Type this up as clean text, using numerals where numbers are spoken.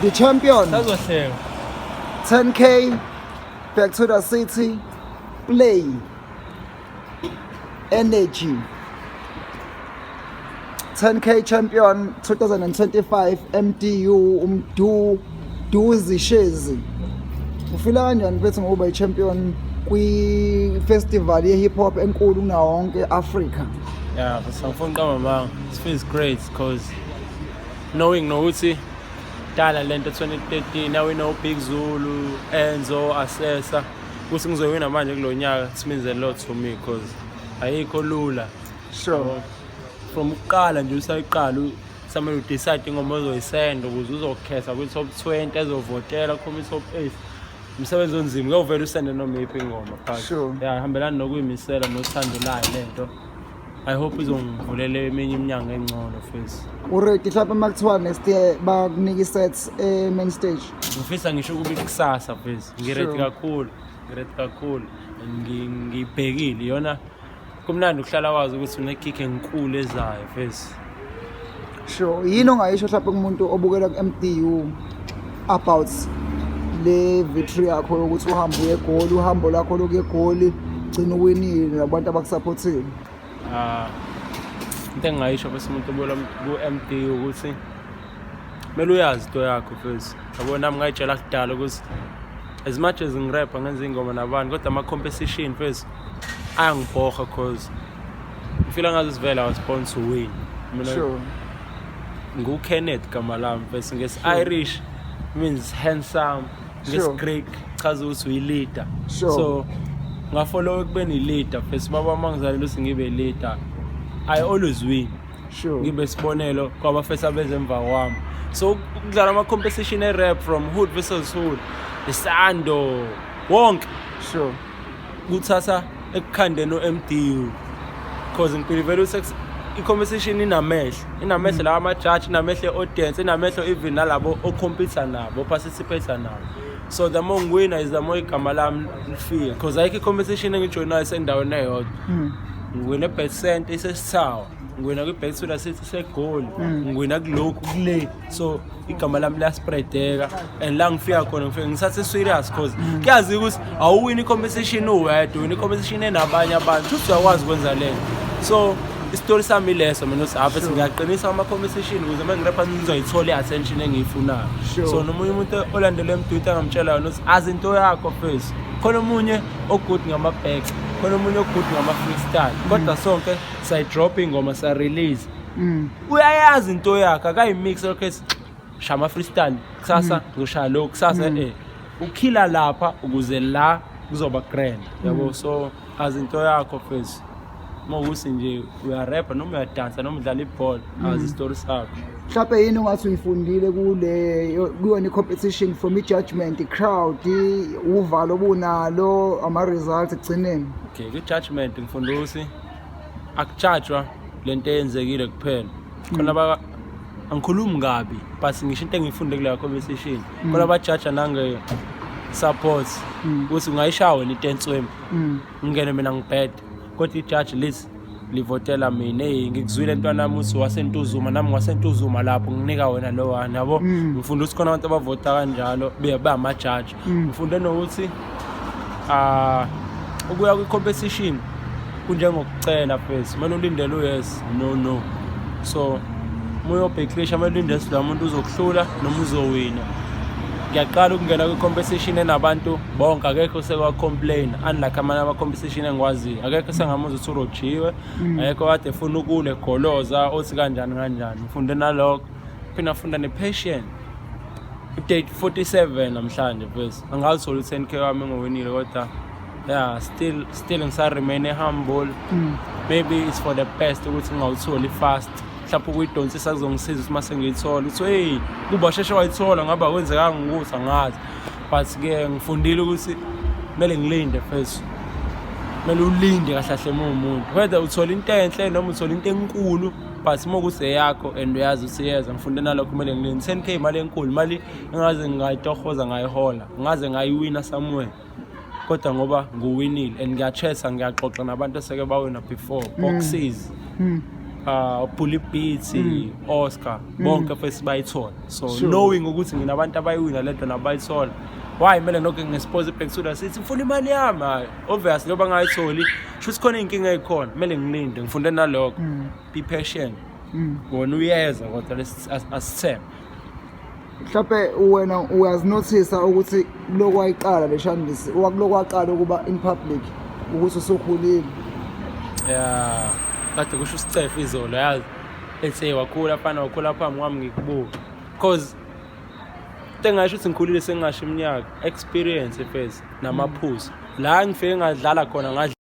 The champion. Sazohleka. 10K back to the city play energy 10K champion 2025 MDU umdu Duzi Shezi. Ufila kanjani mfethu ngokuba i-champion kwi-festival ye-hip hop enkulu kunawo wonke e-Africa? Yeah, but angifuni uqamba amanga. It feels great because knowing nokuthi dala lento 2013 now we know Big Zulu, Enzo, Assessor ukuthi ngizoyina manje kulo nyaka, it means a lot to me because ayikho lula. From ukuqala nje usayiqala, samele udecide ingoma ozoyisenda ukuze uzokhetha kwi-top 20 ezovotela khoma i-top 8. Umsebenzi onzima, kuyovela usende noma iyiphi ingoma phakathi. Yeah, ihambelana nokuyimisela nothando layo lento. I hope izongivulela eminye iminyango engcono futhi. Uready mhlawumbe uma kuthiwa next year bakunika i-set e-main stage? Ngifisa ngisho ukuba ikusasa futhi. Ngiready kakhulu, ngiready kakhulu. Ngiyibhekile iyona, kumnandi ukuhlala wazi ukuthi une-kick enkulu ezayo futhi. Sure. Yini ongayisho mhlawumbe kumuntu obukela ku-MDU about le victory yakho yokuthi uhambe uye eGoli, uhambo lakho lokuya eGoli, gcina uwinile nabantu abakusupportile? Ah, into engingayisho bese umuntu obukela ku-MD ukuthi kumele uyazi into yakho first. Yabo, nami ngayitshela kudala ukuthi as much as ngirapha, ngenza iy'ngoma nabantu, kodwa ama-competition first ayangibhoha cause ngifila ngathi sivele I was born to win mina. NguKenneth gama lami bese ngesi-Irish means handsome, ngesi-Greek chaza ukuthi uyi-leader. So ngafollow ekubeni i-leader first. Baba uma ngizalela ukuthi ngibe leader, I always win. Ngibe isibonelo kwabafesa abeze emva kwami. So ukudlala ama-competition e-rap from hood versus hood, isando wonke, kuthatha ekukhandeni o-MDU cause ngibelieve ukuthi i-competition inamehlo, inamehlo lawa ama-judge, inamehlo e-audience, inamehlo even nalabo ocompete nabo, oparticipate nabo. So the more ngiwina is the more igama lami lifika cause ayikho i-competition engijoyinayo isendaweni eyodwa. Ngiwina e-Bet Center isesithawa, ngiwina kwi-Back to the City iseGoli, ngiwina kulokhu kule, so igama lami liyaspreadeka and la ngifika khona ngifike ngithathe serious cause kuyazi ukuthi awuwini i-competition uwedwa, uwina i-competition enabanye abantu futhi uyakwazi ukwenza lento. So isitori sami ileso mina ukuthi apha ngiyaqinisa ama-competition ukuze uma ngirapha ngizoyithola i-attention engiyifunayo. So nomunye umuntu olandele emduthi angamtshela yona ukuthi azi into yakho first. Khona omunye ogood ngama-back, khona omunye ogood ngama-freestyle, kodwa sonke sayidrop ingoma, sa-release. Uyayazi into yakhe, akayimix lokho ethi shaya ama-freestyle kusasa, ngizoshaya lokhu kusasa, ukhila lapha ukuze la kuzoba grand, yabo. So azi into yakho first. Uma ukuthi nje uyarapha noma uyadansa noma udlala ibhola, azi isitori sakho. Mhlawumbe yini ongathi uyifundile kule kuyona i-competition from i-judgment, i-crowd, uvalo obunalo, ama-results ekugcineni? Okay, kwi-judgment ngifunda ukuthi akujajwa lento eyenzekile kuphela. Khona ba angikhulumi kabi but ngisho into engiyifunde kuleya competition, khona abajaja nange support ukuthi ungayishaya wena into enswempu, ngingene mina ngibhede, kodwa ijaji lithi livotela mina, hey, ngikuzwile ntwana wami uthi waseNtuzuma, nami ngwaseNtuzuma, lapho nginika wena lo wani, yabo. Ngifunda ukuthi khona abantu abavota kanjalo beyamajaji. Ngifunde nokuthi ah, ukuya kwi-competition kunjengokucela first, kumele ulindele u-yes no no. So uma uyobheklisha kumele ulindele ukuthi lo muntu uzokuhlula noma uzowina. Ngiyaqala ukungena kwi-competition enabantu bonke, akekho osekwa-complain, unlike amanye ama-competition engiwaziyo, akekho esengamuzwa ukuthi urojiwe, akekho kade efuna ukule goloza othi kanjani kanjani. Ngifunde nalokho, phinde ngafunda ne-passion. Date 47 namhlanje mfethu, angazithola u-10K wami engiwinile, kodwa yeah, still ngisa-remain humble. Maybe it's for the best ukuthi ngingawutholi fast. Mhlawumbe ukuyidonsisa kuzongisiza ukuthi uma sengiyithola ukuthi hey, kuba sheshe wayithola ngaba kwenzekanga ukuthi angazi. But-ke ngifundile ukuthi kumele ngilinde first, kumele ulinde kahle kahle uma uwumuntu, whether uthola into enhle noma uthola into enkulu, but uma ukuthi eyakho and uyazi ukuthi iyeza. Ngifunde nalokho, kumele ngilinde. 10K imali enkulu, imali engaze ngayitohoza, ngayihola, ngaze ngayiwina somewhere, kodwa ngoba ngiwinile and ngiyachesa, ngiyaxoxa nabantu eseke bawina before boxes. Bully Beats, Oscar, bonke first bayithola. So knowing ukuthi nginabantu abayiwina lento nabayithola, why kumele nokho ngi-expose back to the city, ngifuna imali yami? Hayi, obviously ngoba ngayitholi, shuthi khona iy'nkinga ey'khona, kumele ngilinde, ngifunde nalokho. Be patient. Wona uyeza, kodwa asithembe. Mhlawumbe wena uyazinothisa ukuthi kulokhu wayiqala le shandisi, wakulokhu waqala ukuba in public, ukuthi usukhulile. Ya, kade kusho usicefe izolo, yazi, ethi wakhula fana, wakhula phambi kwami ngikubuka, 'cause into engasho ukuthi ngikhulile, sengingasho iminyaka, experience first namaphuzu la ngifike ngadlala khona, ngadlala.